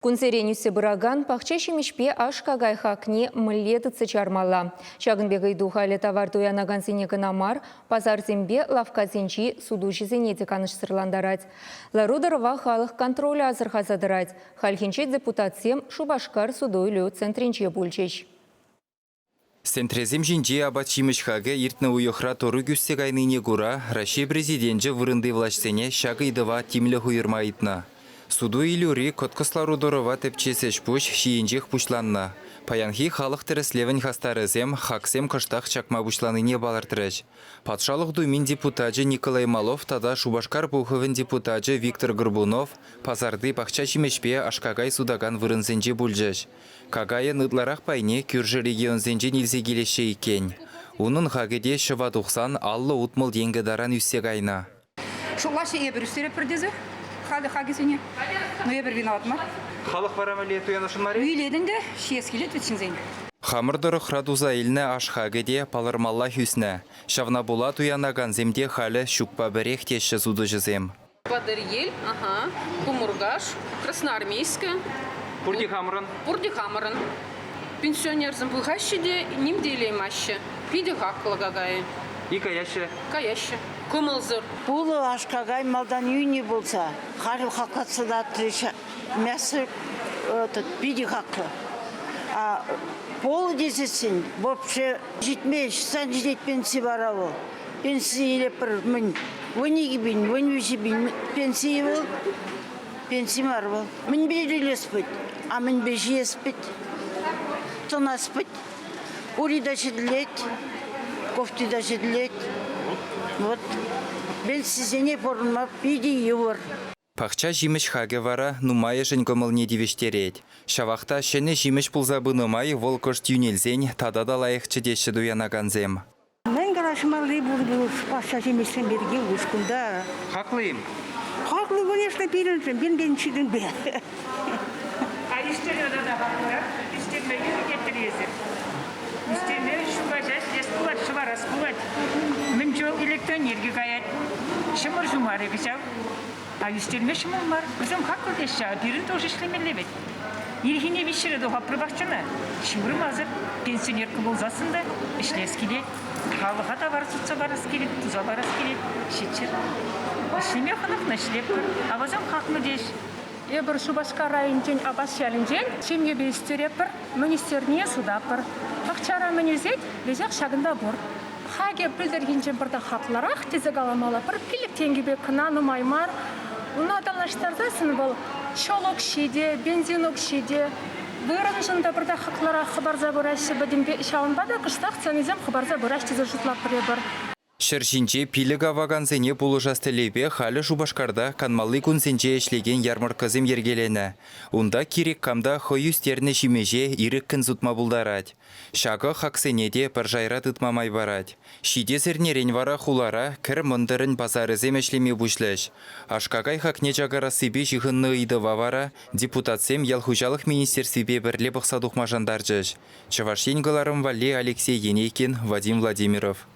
Кунсерен ӳссе пыракан пахча ҫимӗҫпе аш-какай хакне мӗнле тытса чармалла? Ҫакӑн пек ыйту халӗ тавар туянакансене кӑна мар, пасарсемпе лавккасенчи сутуҫӑсене те канӑҫсӑрлантарать. Лару-тӑрӑва халӑх контролӗ асӑрхаса тӑрать. Хальхинче депутатсем Шупашкар суту-илӳ центрӗнче пулчӗҫ. Сентресем ҫинчи апат-ҫимӗҫ хакӗ иртнӗ уйӑхра тӑрук ӳссе кайнине кура Раҫҫей Президенчӗ вырӑнти влаҫсене ҫак ыйтӑва тимлӗх уйӑрма ыйтнӑ. Суту-илӳри кӑткӑс лару-тӑрӑва тӗпчес ӗҫ-пуҫ ҫийӗнчех пуҫланнӑ. Паянхи халӑх тӗрӗслевӗн хастарӗсем хаксем кӑштах чакма пуҫланине палӑртрӗҫ. Патшалӑх Думин депутачӗ Николай Малов тата Шупашкар Пухӑвӗн депутачӗ Виктор Горбунов пасарти пахча ҫимӗҫпе аш-какай сутакан вырӑнсенче пулчӗҫ. Какайӑн ытларах пайне кӳршӗ регионсенчен илсе килеҫҫӗ иккен. Унӑн хакӗ те ҫӑва тухсан 50-60 тенкӗ таран ӳссе кайнӑ. Шутлаҫҫӗ эпир ӳстеретпӗр тесе халӗ хакӗсене. Но эпир виноват мар. Халӑх вара мӗнле туянасшӑн мар-и? Илет ӗнтӗ, ҫиес килет вӗт ҫынсен. Хамӑр тӑрӑхра туса илнӗ аш хакӗ те палӑрмаллах ӳснӗ. Ҫавна пула туянакансем те халӗ ҫукпа пӗрех теҫҫӗ сутуҫӑсем. Патӑрьел, ага, ку Муркаш, Красноармейская. Пурте хамӑрӑн? Пурте хамӑрӑн. Пенсионерсем пыхаҫҫӗ те ним те илеймаҫҫӗ. Питӗ хаклӑ какайӗ. И каяҫҫӗ? Каяҫҫӗ. Кӑмӑлсӑр. Пулӑ аш-какай малтан йӳнӗ пулса, халь хаклатса татрӗҫ. Мясо этот, питӗ хаклӑ. А полы тесессӗн вообще ҫитмест, сан ҫитет пенси вара вӑл. Пенси илетпӗр мӗн 12 пин, 13 пин пенси вӑл. Пенси мар вӑл. Мӗнпе тӳлес пит, а мӗнпе ҫиес пит, тӑнас пит. Ури та ҫӗтӗлет, кофти та ҫӗтӗлет. Вот пенсисене пурӑнма питӗ йывӑр. Пахча ҫимӗҫ хакӗ вара нумайӑшӗн кӑмӑлне тивӗҫтерет. Ҫавах та ҫӗнӗ ҫимӗҫ пулса пынӑ май вӑл кӑшт йӳнелсен тата та лайӑхчӗ теҫҫӗ туянакансем. Мӗн калаҫмалли пур пахча ҫимӗҫсем пирки ушкӑнта. Хаклӑ-им? Хаклӑ, конечно, пирӗншӗн, пирӗнтен ҫитӗнпе. А ӳстерме тата хаклӑрах. Ӳстерме ӳкетӗр эсир. Ӳстерме ҫу каҫа ӗҫлес пулать, шӑварас пулать. Мӗн чул электроэнерги каять. Ҫӑмӑр ҫумарӗ кӑҫал. А ӳстерме ҫӑмӑл мар. Вӗсем хаклӑ теҫҫӗ, а пирӗн тоже ӗҫлемелле вӗт. Ирхине виҫҫӗре тухатпӑр пахчана. Ҫывӑрмасӑр пенсионерка пулсассӑн та ӗҫлес килет. Халӑха тавар сутса парас килет, туса парас килет. Ҫиччӗр. Ӗҫлеме хӑнӑхнӑ ӗҫлетпӗр. А вӗсем хаклӑ теҫ. Эпир Шупашкар районӗнчен Апас ялӗнчен ҫемьепе ӳстеретпӗр, мӗн ӳстернине сутатпӑр. Пахчара мӗн ӳсет, веҫех ҫакӑнта пур. Хакӗ пӗлтӗрхинчен пӑртак хаклӑрах тесе каламалла, пӗр 5 тенкӗ пек кӑна нумай мар. Уна танлаштарсассӑн вӑл ҫул укҫи те, бензин укҫи те, вырӑншӑн та пӑртак хаклӑрах хӑпарса пыраҫҫӗ пӗтӗмпе. Ҫавӑнпа та кӑштах ценисем хӑпарса пыраҫ тесе шутлатпӑр эпир. Ҫӗр ҫинче пилӗк авакансене пулӑшас тӗллевпе халӗ Шупашкарта канмалли кунсенче ӗҫлекен ярмӑрккӑсем йӗркеленӗ. Унта кирек кам та хӑй ӳстернӗ ҫимӗҫе ирӗккӗн сутма пултарать. Ҫакӑ хаксене те пӗр шайра тытма май парать. Ҫитес эрнерен вара хулара кӗр мӑнтӑрӗн пасарӗсем ӗҫлеме пуҫлӗҫ. Аш-какай хакне чакарассипе ҫыхӑннӑ ыйтӑва вара депутатсем ял хуҫалӑх министерствипе пӗрле пӑхса тухма шантарчӗҫ. Чӑваш Ен кӑларӑм валли Алексей Енейкин, Вадим Владимиров.